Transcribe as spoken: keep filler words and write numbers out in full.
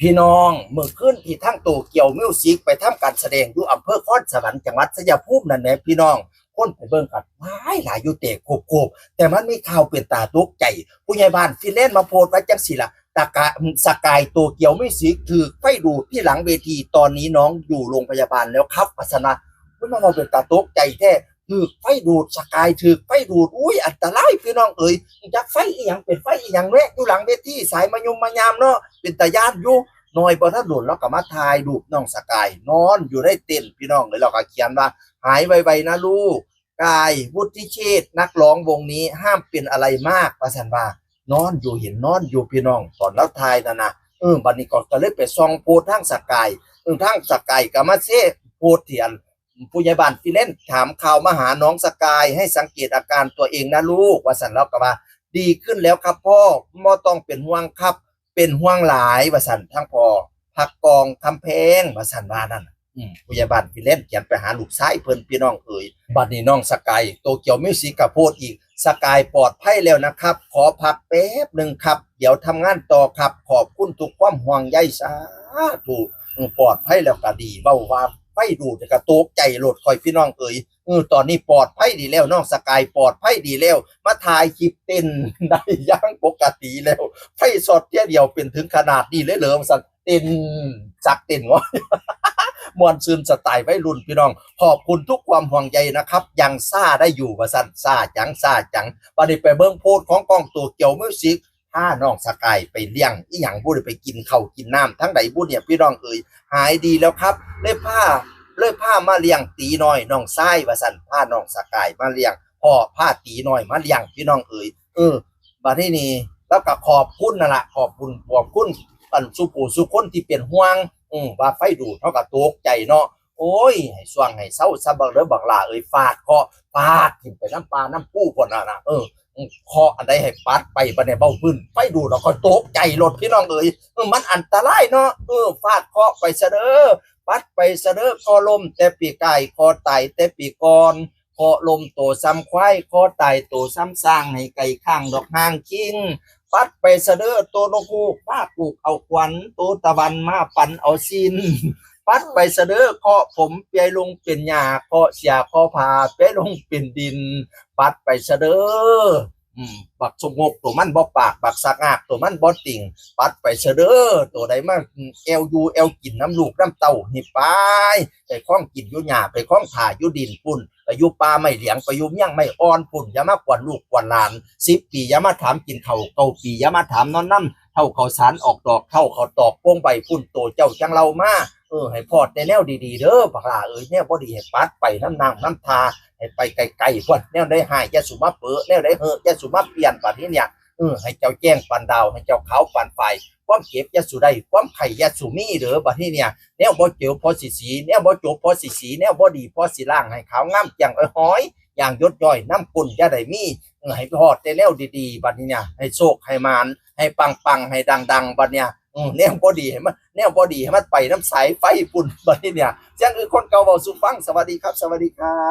พี่น้อง มื้อคืนที่ทางโตเกียวมิวสิกไปทำการแสดงอยู่อำเภอคอนสวรรค์จังหวัดชัยภูมินั่นแหละพี่น้อง คนไปเบิ่งกันหลายหลายอยู่เตะโคบๆ แต่มันมีข่าวเป็นตาตกใจ ผู้ใหญ่บ้านฟินแลนด์มาโพสต์ไว้จังซี่ล่ะ ตะกะ สกายโตเกียวมิวสิกถูกไฟดูดที่หลังเวที ตอนนี้น้องอยู่โรงพยาบาลแล้วครับ ว่าซั่นว่า มันมาเว้าเป็นตาตกใจแท้ ถูกไฟดูด สกายถูกไฟดูด อุ้ย อันตรายพี่น้องเอ๋ย จักไฟอีหยัง เป็นไฟอีหยังแวะอยู่หลังเวที สายมะยุมมะยามเนาะ เป็นตาย้านอยู่ น้อยบ่ทันโดน แล้วก็มาถ่ายรูปน้องสกาย นอนอยู่ในเต็นท์พี่น้องเอ๋ย แล้วก็เขียนว่า "หายไวๆนะลูก" กาย วุฒิเชษฐ์ นักร้องวงนี้ห้ามเป็นอะไรมาก ว่าซั่นว่า นอนอยู่ เห็นนอนอยู่พี่น้อง ตอนลาวถ่ายนั่นนะ เออ บัดนี้ก็ ก็เลยไปส่องโพสต์ทางสกาย เออ ทางสกายก็มาแชร์โพสต์ที่อัน ผู้ใหญ่บ้านฟินแลนด์ถามข่าวมาหาน้องสกาย "ให้สังเกตอาการตัวเองนะลูก" ว่าซั่น ลาวก็ว่า "ดีขึ้นแล้วครับพ่อ บ่ต้องเป็นห่วงครับ เป็นห่วงหลาย" ว่าซั่น ทางพ่อ พักกอง คำแพง ว่าซั่นว่านั่น อืม ผู้ใหญ่บ้านฟินแลนด์เขียนไปหาลูกชายเพิ่นพี่น้องเอ๋ย บัดนี้น้องสกาย โตเกียวมิวสิกก็โพสต์อีก "สกายปลอดภัยแล้วนะครับ ขอพักแป๊บหนึ่งครับ เดี๋ยวทำงานต่อครับ ขอบคุณทุกความห่วงใย" สาธุ อืม ปลอดภัยแล้วก็ดี เว้าว่าไฟดูดก็ตกใจโลดข่อยพี่น้องเอ๋ย เออ ตอนนี้ปลอดภัยดีแล้ว น้องสกายปลอดภัยดีแล้ว มาถ่ายคลิปเต้นได้อย่างปกติแล้ว ไฟช็อตเทื่อเดียวเป็นถึงขนาดนี้เลยเหรอ ว่าซั่น เต้นจักเต้นวะ ม่วนซื่นสไตล์วัยรุ่นพี่น้อง "ขอบคุณทุกความห่วงใยนะครับ ยังซ่าได้อยู่" ว่าซั่น ซ่าจัง ซ่าจัง บัดนี้ไปเบิ่งโพสต์ของกองโตเกียวมิวสิก พาน้องสกายไปเลี้ยงอีหยังบุ ไปกินข้าวกินน้ำทางใดบุเนี่ยพี่น้องเอ๋ย หายดีแล้วครับ เลยพา เลยพามาเลี้ยงตี๋น้อยน้องชาย ว่าซั่น พาน้องสกายมาเลี้ยง พ่อพาตี๋น้อยมาเลี้ยงพี่น้องเอ๋ย เออ บัดนี้นี่ ลาวก็ขอบคุณนั่นล่ะ ขอบคุณ ขอบคุณอันซุผู้ซุคนที่เป็นห่วง อืม ว่าไฟดูด เฮาก็ตกใจเนาะ โอ้ย ให้ซ่วงให้เซาซะบักเด้อบักหล้าเอ้ย ฟาดเคาะ ฟาดถิ่มไปนำป่านำภูพุ้นน่ะนะ เออ อืม เคาะอันใดให้ปัดไป บัดนี้เว้าพื้นไฟดูด แล้วก็ตกใจโลดพี่น้องเอ๋ย เออ มันอันตรายเนาะ เออ ฟาดเคาะไปซะเด้อ ปัดไปซะเด้อ เคาะล้มแต่ปีกาย เคาะตายแต่ปีก่อน เคาะล้มโตส่ำควาย เคาะตายโตส่ำช้าง ให้ไก่ข้างดอกหางคิง ปัดไปซะเด้อ โตนกฮูก พากูกเอาขวัญ โตตะวันมาปันเอาสิ้น ปัดไปซะเด้อ เคาะผมเปียลงเป็นหญ้า เคาะเสียเคาะผ้าเปียลงเป็นดิน ปัดไปซะเด้อ อืม บักสงบตัวมันบ่ปาก บักสะงากตัวมันบ่ติ่ง ปัดไปซะเด้อ ตัวใดมา อืม แอ่วอยู่แอ่วกินนำลูกนำเต้า นี่ไป ไปคล้องกินอยู่หญ้า ไปคล้องถ่าอยู่ดินพุ้น ไปอยู่ป่าไม้เหลียง ไปอยู่เมียงไม้อ่อนพุ้น อย่ามากวนลูกกวนหลาน สิบปีอย่ามาถามกินข้าว เก้าปีอย่ามาถามนอนนำ เฒ่าข้าวสารออกดอก เฒ่าข้าวตอกโป่งใบพุ้น โตเจ้าจั่งเล่ามา เออ ให้พ้อแต่แนวดีๆเด้อ บักหล้าเอ้ย แนวบ่ดีให้ปัดไปนำน้ำนำท่า ให้ไปไกลๆพุ้น แนวใดฮ้ายอย่าสุมาเปอะ แนวใดเฮอะอย่าสุมาเปลี่ยน บัดนี้เนี่ย เออ ให้เจ้าแจ้งปานดาว ให้เจ้าขาวปานฝ้าย ความเจ็บอย่าสุได้ ความไข้อย่าสุมีเด้อ บัดนี้เนี่ย แนวบ่เจอพอสิสี แนวบ่จบพอสิสี แนวบ่ดีพอสิล้าง ให้ขาวงามแจ่งอ้อยหอย อย่างหยดย้อย น้ำก้นอย่าได้มี เออ ให้พ้อแต่แนวดีๆ บัดนี้เนี่ย ให้โชคให้หมาน ให้ปังๆ ให้ดังๆ บัดเนี่ย เออ แนวบ่ดีให้มัน แนวบ่ดีให้มันไปนำสายไฟพุ้น บัดนี้เนี่ย เสียงคือคนเก่าเว้าสู่ฟัง สวัสดีครับ สวัสดีครับ